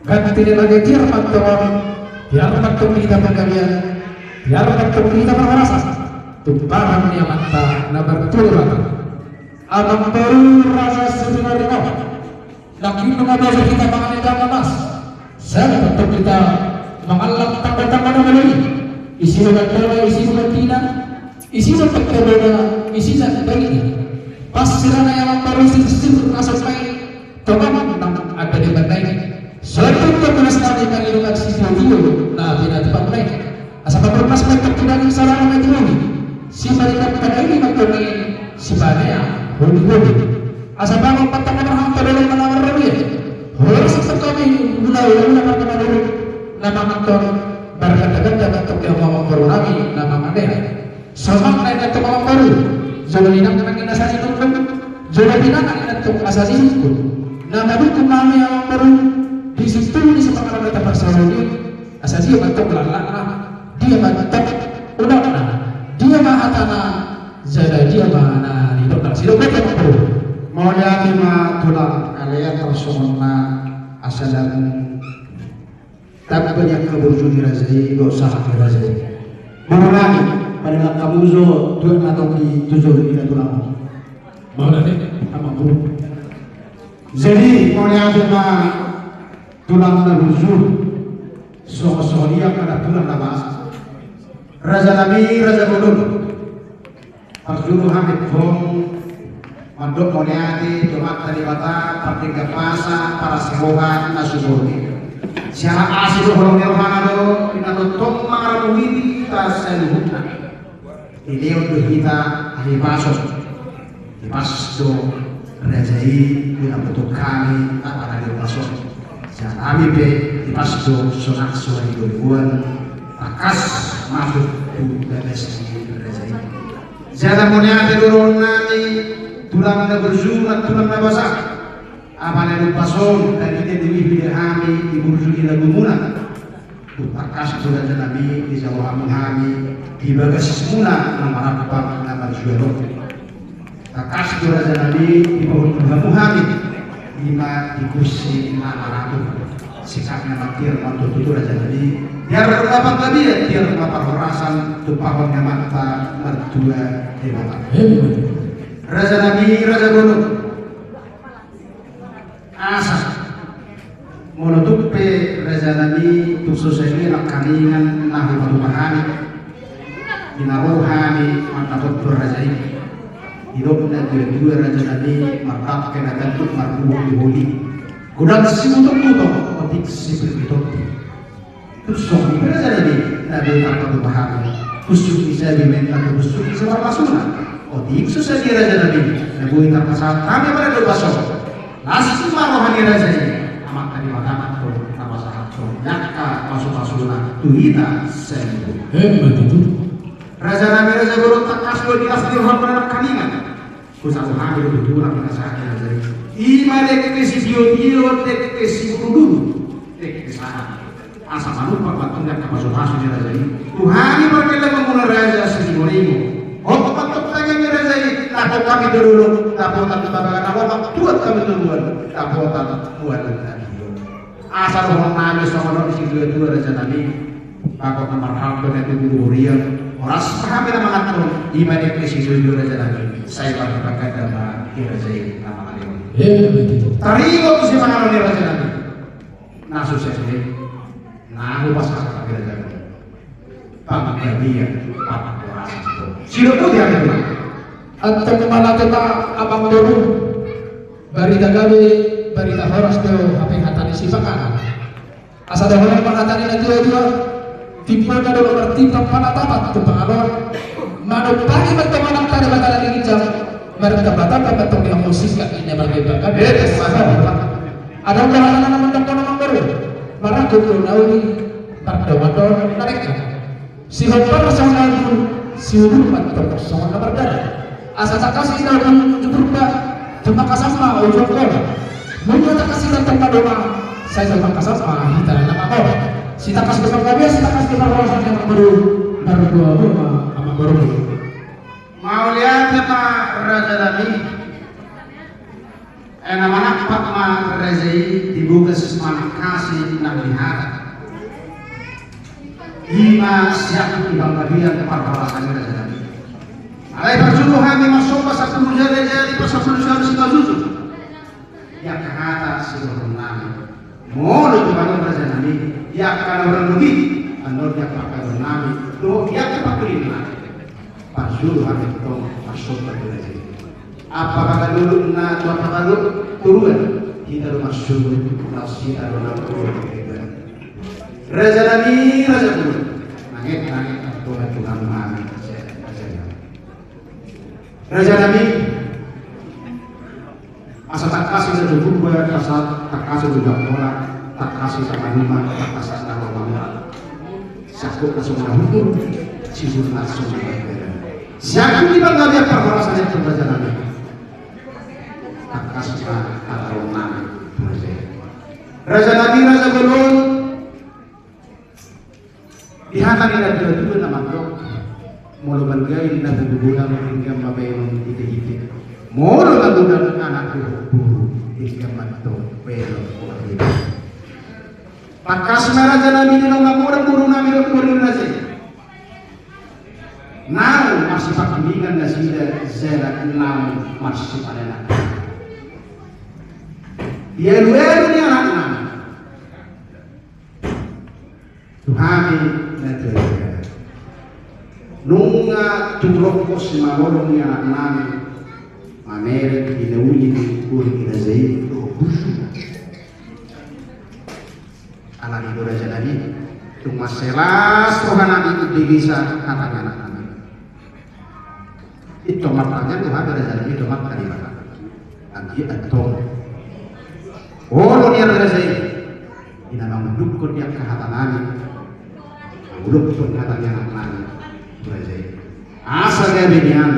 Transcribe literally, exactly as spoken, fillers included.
Ganti ni lage tiar mantong on, tiar mantong hita panggabean, tiar mantong hita parhorasan, tumpahon ni Amanta na martua Debata. Amang boru Raja Sitinandang on, nangkin nunga boso hita mangan ni dalan na las, sai tongtong hita mangallang tanggo-tanggo na malobi, isi do gandana, isi do gandina, isi do pangkebona, isi do baina. Pas sirana i amang boru sirsir asa baen tongon nang adong di banda i. Songon i do tugas nami mangido manang sitio-tio na pinatupa muna i. Asa pabornas ma i tu daging saudara na tilobi. Siparingan padaini mantong i, sipanea holi-holi. Asa bangun mantong na marhata dolok na marrobi. Horas mantong hami mula-mula marga Madura na manganton marganda-ganda mantong di amang boru nami na manganea. Songon na inna tong amang boru, jolo inang nang inna asa nidungkun, jolo inang nang inna tong asa nidungkun. Na madungkun ma hami amang boru, di situtu ni sipanganon na taparsaulihon, asa dia ma tong langkatna, dia ma tong unokna, dia ma hatana, jala dia ma na nidokna. Sidok ma amang boru. Mauliate ma tulang ale, tarsongon na asa lam Tamba ni angka burju ni raja i dohot sahat ni raja i. Mauliate, padangan hamu jo tuak na tong di tu jolo ni natulang on. Mauliate, amang boru. Jadi mauliate ma tulang na burju. Songon-songon i angka tulang na basa. Raja nami, raja bolon. Parjolo hami tong mandok mauliate tu Amanta Debata, pardenggan basa, parasi roha na sumurung i. Siala asi do holong ni rohana do, inna tongtong mangaramoti hita saluhutna. Dilehon do hita hahipason. Hipas do raja i, inna tongtong hami apala di pason. Siala hami pe hipas do sonang songon i do buan, tangkas masuk tu bagas ni raja i. Jala mauliate do dohonon nami, tulang na burju, tulang na basa. Apala di pason, tadi dia di wihwida hami, di burju di lagumuna. Tangkas do raja nami, dijalo hamu hami, di bagasmuna na marampang na marjual on. Tangkas do raja nami, dipahundul hamu hami, ima di kursi na marampang. Sikap na matiar mantutu raja nami, tiar ma panggabean, tiar ma parhorasan, tumpahon ni Amanta martua Debata. Raja nami, raja bolon. Asa molo tung pe raja nami, tung so sadia nangkaningan na hupatupa hami, di na ro hami mandapothon raja i. Didok na dua-dua raja nami, mardangke na gandum marbuhul di holi. Godang simutung-mutung, otik sipir di topi. Tung songon i pe raja nami, na boi tarpatupa hami. Husuk ni sabi menta tu husuk ni sabar masuna. Otik so sadia raja nami, na boi tarpasahat hami pada do pason. Las ma roha ni raja i, Amanta Debata ma antong na pasahathon angka pasu-pasuna tu hita saluhut. Emma tutu. Raja nami, raja bolon, tangkas do di las ni rohamuna nangkaningan. Husahut hami do tulang na sahat ni raja i. Ima dengke sitio-tio, dengke siburu-buru, dengke sahat. Asa manumpak ma antong angka pasu-pasu ni raja i. Tu hami parkelengonmuna raja Sitinandang. Hot ma antong tangiang ni raja i, dapotan hami tu dolok, dapotan tu bagas na lomak, tuat hami tu mual, dapotan mual na tio. Asa dohonon nami songon on di situa-tua raja nami. Bagot na marhalto na tubu di hurian. Horas ma hami na manganton, ima dengke sitio-tio raja nami. Sai marhata ganda ma di raja i na mangalehon. Taringot tu sipanganon ni raja nami. Na so sadia, na hupasahat hami raja nami. Panggabean, panggabean. Sidok boti hami. Antong mauliate ma amang boru. Barita gabe, barita horas do hape hata ni sipanganon. Asa dohonon ma hata ni na tua-tua. Timpul na dohot martimpang panatapan tu panganon. Manumpangi ma antong Amanta Debata na ginjang. Martamba-tamba ma antong di hamu singkat ni na margembakan. Adong do hata na mandok on amang boru. Marangkup do na uli, mardongan do na denggan. Sihompar songon na umbul, siudur ma antong songon na mardalan. Asa tangkas hita umbul tu Purba, tumangkasan ma ujung Gola. Nunga tangkas hita tu Maduma, sai tumangkasan ma hita na manggola. Sitangkas do panggabean, sitangkas do parhorasan ni amang boru, marboa-boa ma amang boru. Mauliate ma raja nami. Ai na manampak ma raja i di bogas manangkasi nang di hata. I ma siap di panggabean parhorasan i raja nami. Alai parjolo hami marsomba sampulu jari, jari pasampulu sialusi ma jujur. Di angka hata sidohonon nami. Molo tu banon raja nami, di angka na hurang lobi, annon di angka panggabean nami, dohot di angka panggabean nami. Parjolo hami tong marsomba tu raja i. Apa pagadolok na tu apa pagadolok turuan, hita do marsomba, nasida do na turuan. Raja nami, raja nami. Nanget, nanget, Tuhan, Tuhan, Tuhan, raja nami. Raja nami, asa tangkas i na tu purba, asa tangkas i tu jamora, tangkas i na manuma, tangkas i na manuma. Siangkup na songon na hukur, sibur na songon na hukur. Siangkup di panggabean parhorasan i tu raja nami. Tangkas i na hata on nami tu raja i. Raja nami, raja bolon. Di hata ni natuatua na mandok, molo manggain na boru godang, denggan ma baenon hitehite. Molo na godang anak boru, denggan ma tong baenon. Tangkas ma raja nami, di na godang boru nami dohot boru ni raja i. Naung marsipangkilingan nasida jala naung marsipanenahan. Di alualu ni anak nami. Tu hami na tuatua. Nunga tumongkos simalolong ni anak nami. Mamereng di na uli ni boru ni raja i dohot boru. Alani do raja nami. Tung mansai las roha nami di bisa hata ni anak nami. Ito martanya tu hami raja nami, ito martanya. Anggi antong. Olo ni raja i. Ina mangundukkon di angka hata nami. Mangundukkon hata ni anak nami. Raja i. Asa gabe nian.